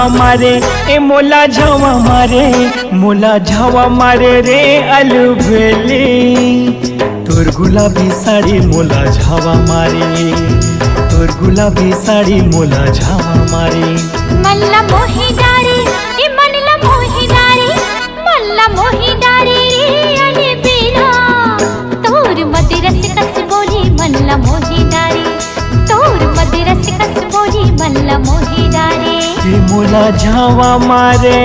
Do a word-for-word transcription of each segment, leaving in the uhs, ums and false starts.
मारे, ए मोला झावा मारे, मोला झावा मारे रे अलबेली। तोर गुलाबी साड़ी मोला झावा मारे, तोर गुलाबी साड़ी मोला झावा मारे। मन ला मोही डारे, ए मन ला मोही डारे, मन ला मोही डारे रे अले बेरा। तोर मदिरस कस बोली मन ला मोही डारे, तोर मदिरस कस बोली मन ला मोही डारे। कि मोला झावा मारे।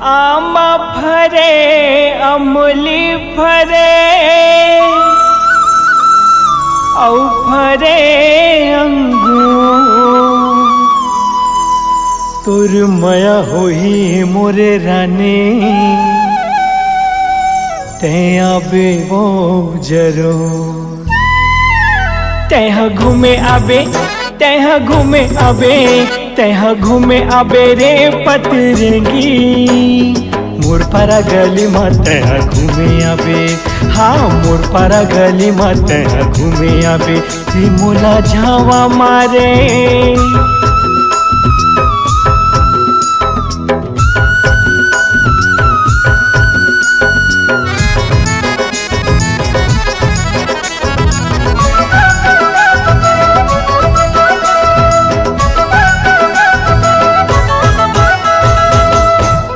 आमा फरे, अमली फरे, अउ फरे अंगूर। तोर मया होही मोरे रानी, तैं आबे वो जरूर। तैं ह घूमे आबे, तैं ह घूमे आबे, तैं ह घूमे आबे रे पतरंगी। मोर पारा गली म तैं ह घूमे आबे, हाँ, मोर पारा गली म तैं ह घूमे आबे। कि मोला झावा मारे।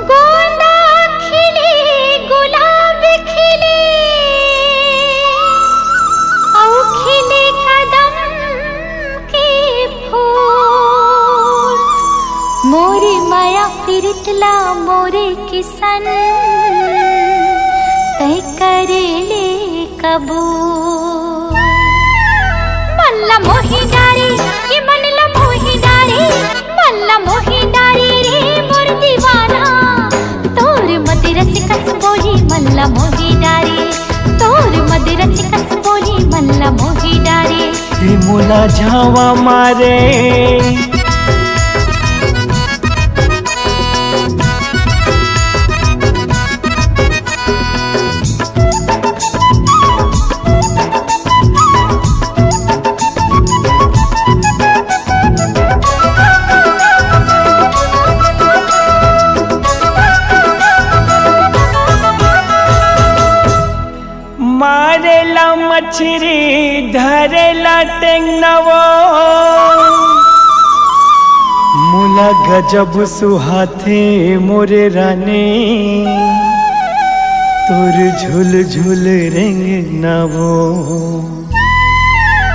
गोंदा खिले, गुलाब खिले, अउ खिले कदम के फूल। मोरे मया पिरित ला मोरे किसन, तैं करे ले कबूल। मन ला मोही डारे, ये मन ला मोही डारे, मन ला मोही डारे रे मोर दीवाना। तोर मदिरस कस बोली मन ला मोही डारे, तोर मदिरस कस बोली मन ला मोही डारे। कि मोला झावा मारे। मारेला मछरी, धरेला टेंगना वो। मोला गजब सुहाथे मोरे रानी, तोर झुलझुल रेंगना वो।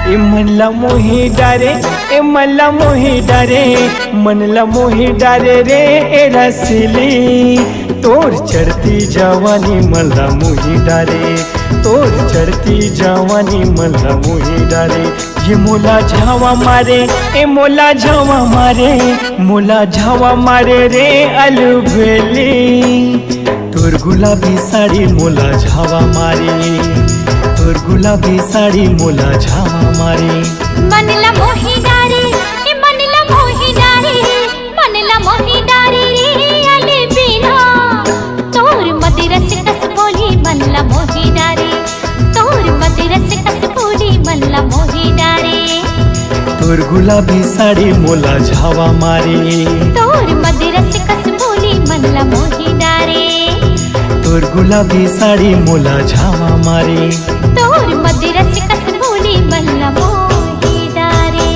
ए मन ला मोही डारे, ए मन ला मोही डारे, मन ला मोही डारे रे ए रसीली। तोर चढ़ती जवानी मन ला मोही डारे, तोर चढ़ती जवानी मन ला मोही डारे। ये मोला झावा मारे, ए मोला झावा मारे, मोला झावा मारे रे अलबेली। तोर गुलाबी साड़ी मोला झावा मारे, तोर गुलाबी साड़ी मोला झावा मारे। मन ला मोही डारे, ए मन ला मोही डारे, मन ला मोही डारे रे अले बेरा। तोर मदिरस कस बोली मन ला मोही डारे, तोर मदिरस कस बोली मन ला मोही डारे। तोर गुलाबी साड़ी मोला झावा मारे, तोर मदिरस कस बोली मन ला मोही डारे। तोर गुलाबी साड़ी मोला झावा मारे, तोर मदिरस कस बोली मन ला मोही डारे।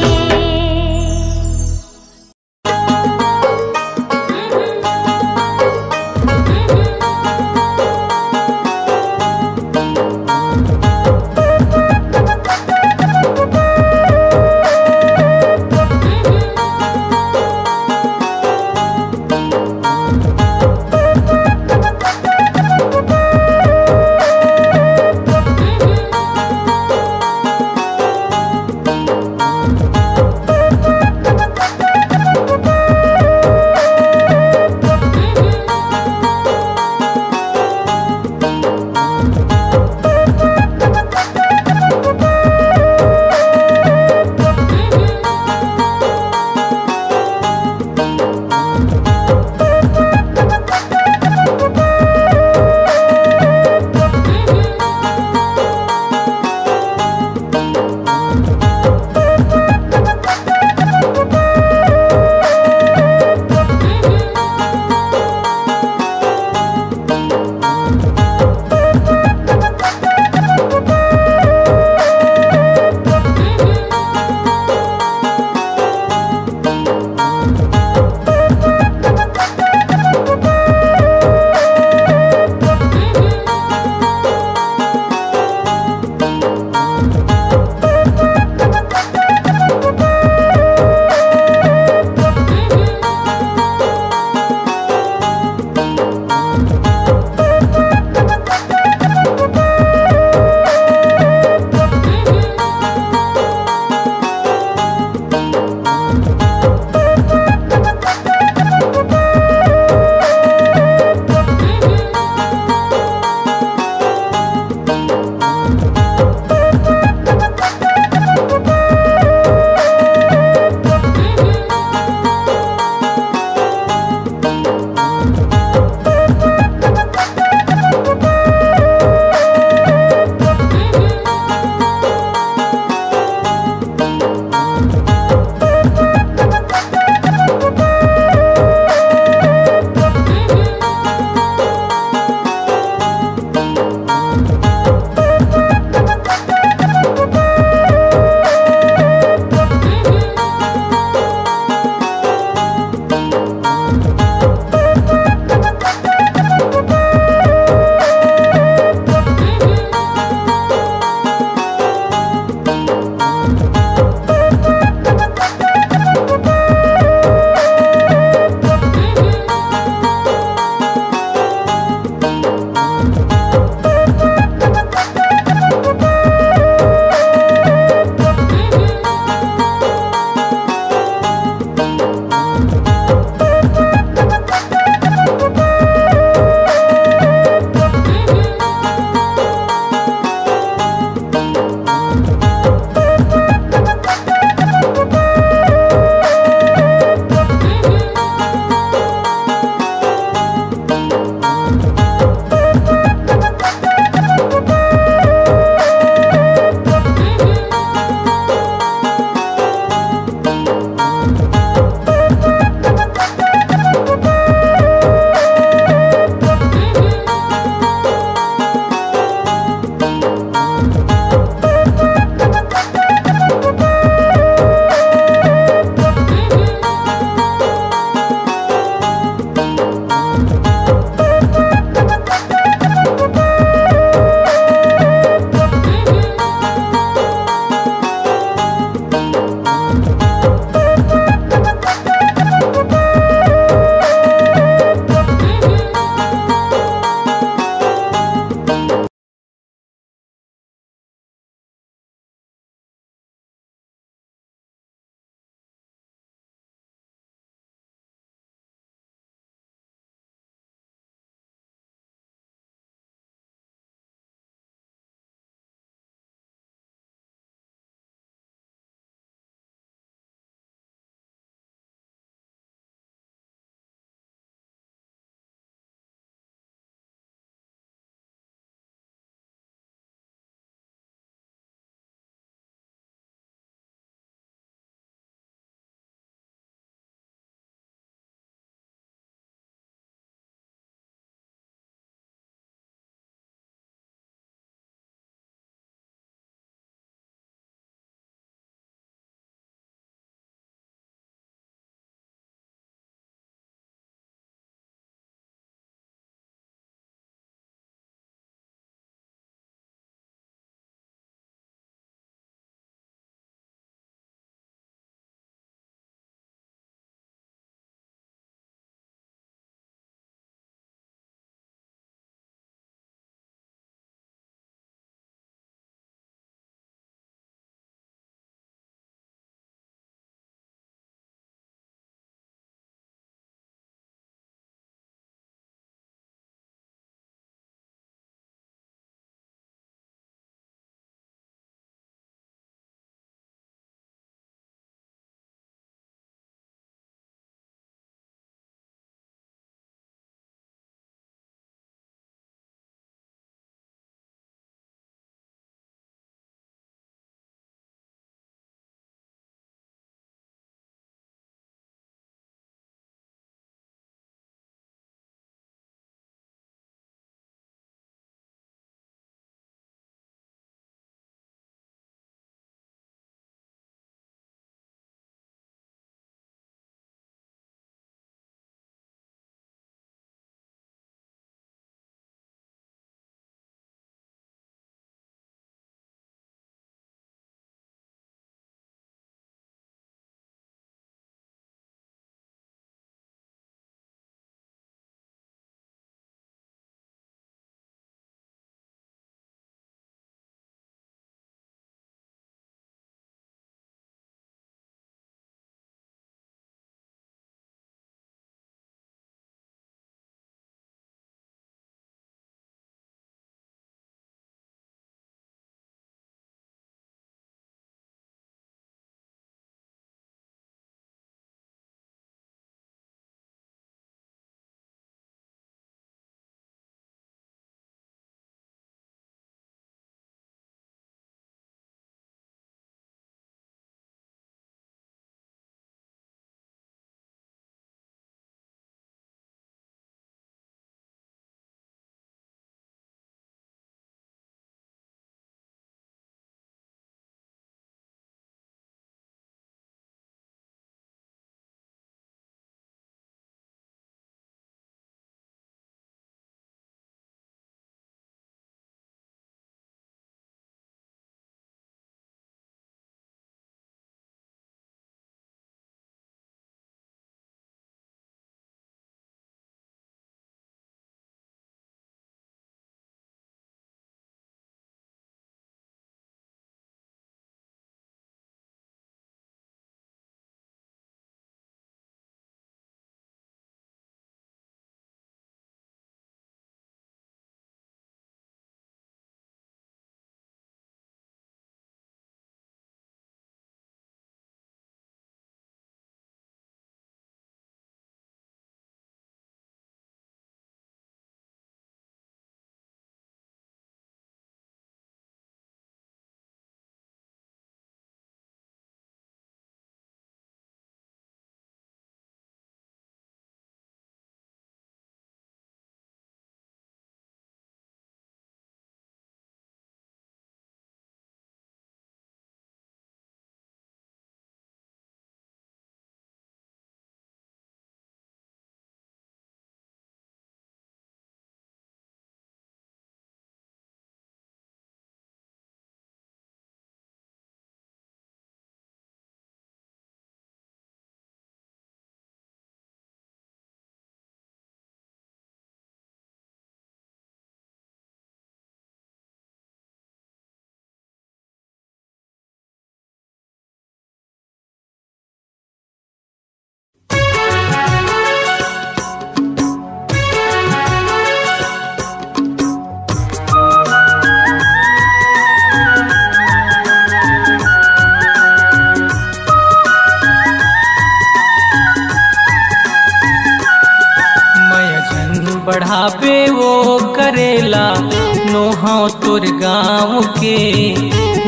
तोर गाँव के,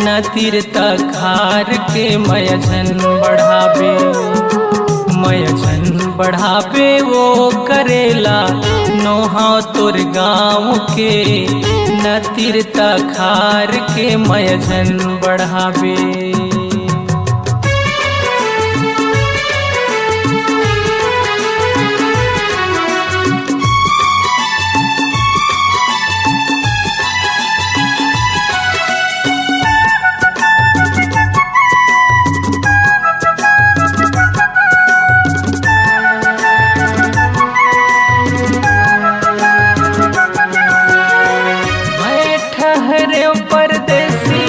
न तीर तखार के मया झन बढ़ाबे, मया झन बढ़ाबे वो करेला नोहा तोर गाँव के, न तीर तखार के मया झन बढ़ाबे। मैं ठहरे परदेसी,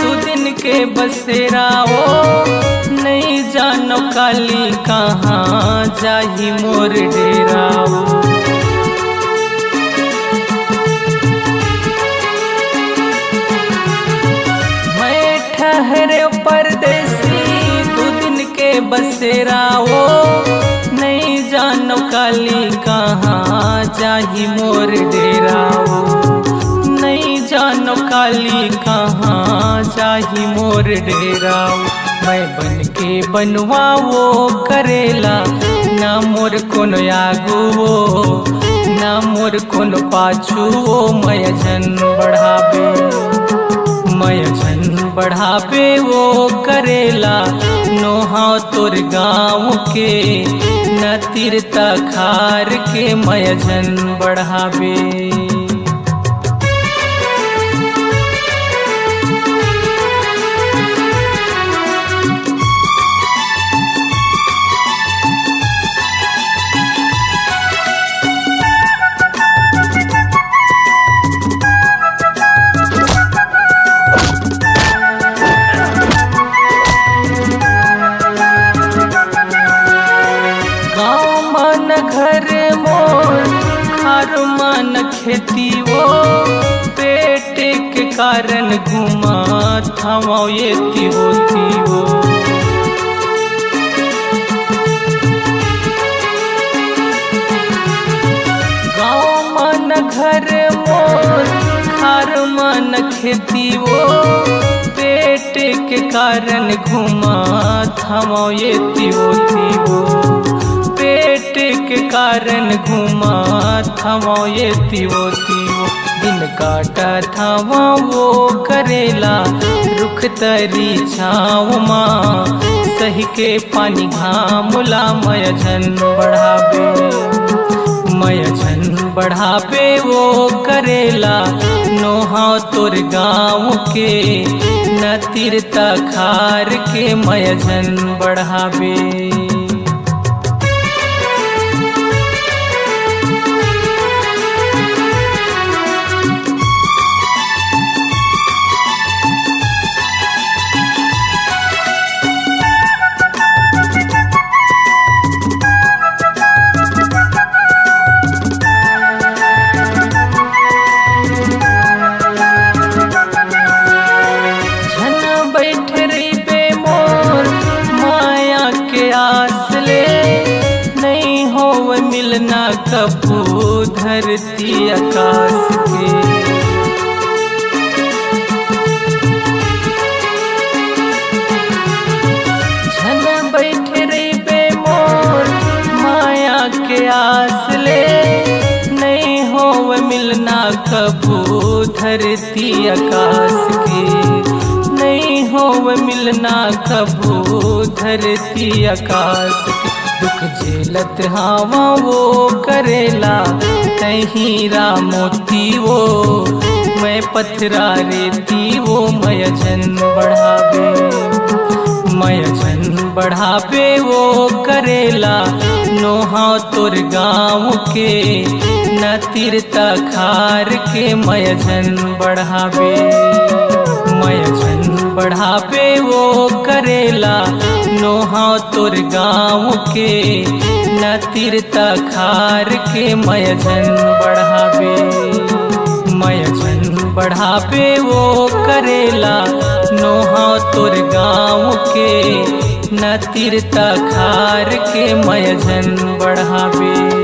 दू दिन के बसेरा ओ, नइ जानो काली कहाँ जाही मोर डेरा ओ। मैं ठहरे परदेसी, दू दिन के बसेरा ओ, नइ जानो काली कहाँ जाही मोर डेरा ओ, नइ जानो काली कहाँ जाही मोर डेरा ओ। मैं बन के बनवा वो करेला, ना मोर कोनो आगू वो, ना मोर कोनो पाछू वो, मया झन बढ़ाबे, मया झन बढ़ाबे वो करेला नोहा तोर गाँव के, न तीर तखार के मया झन बढ़ाबे। गाँव मन घर मोर, खार मन खेती वो, पेट के कारण घूमत हवं एती ओती वो। गाँव मन घर मोर, खार मन खेती वो, पेट के कारण घूमत हवं एती ओती वो, पेट के कारण घूमत हवं एती ओती वो। दिन काटत हवं वो करेला, रुख तरी छाँव मा, सहि के पानी घाम ला मया झन बढ़ाबे, मया झन बढ़ाबे वो करेला नोहा तोर गाँव के, न तीर तखार के मया झन बढ़ाबे। झन बैठ रहिबे मोर माया के आस ले, नइ होवय मिलना कभू धरती आकाश के। झन बैठ रहिबे मोर माया के आस ले, नइ होवय मिलना कभू धरती आकाश के, नइ होवय मिलना कभू धरती आकाश के। दुख झेलत हवं वो करेला, तहीं हीरा मोती वो, मैं पथरा रेती वो, मया झन बढ़ाबे, मया झन बढ़ाबे वो करेला नोहा तोर गाँव के, न तीर तखार के मया झन बढ़ाबे, मया झन बढ़ाबे वो करेला नोहा तोर गाँव के, न तीर तखार के मया झन बढ़ाबे, मया झन बढ़ाबे वो करेला नोहा तोर गाँव के, न तीर तखार के मया झन बढ़ाबे।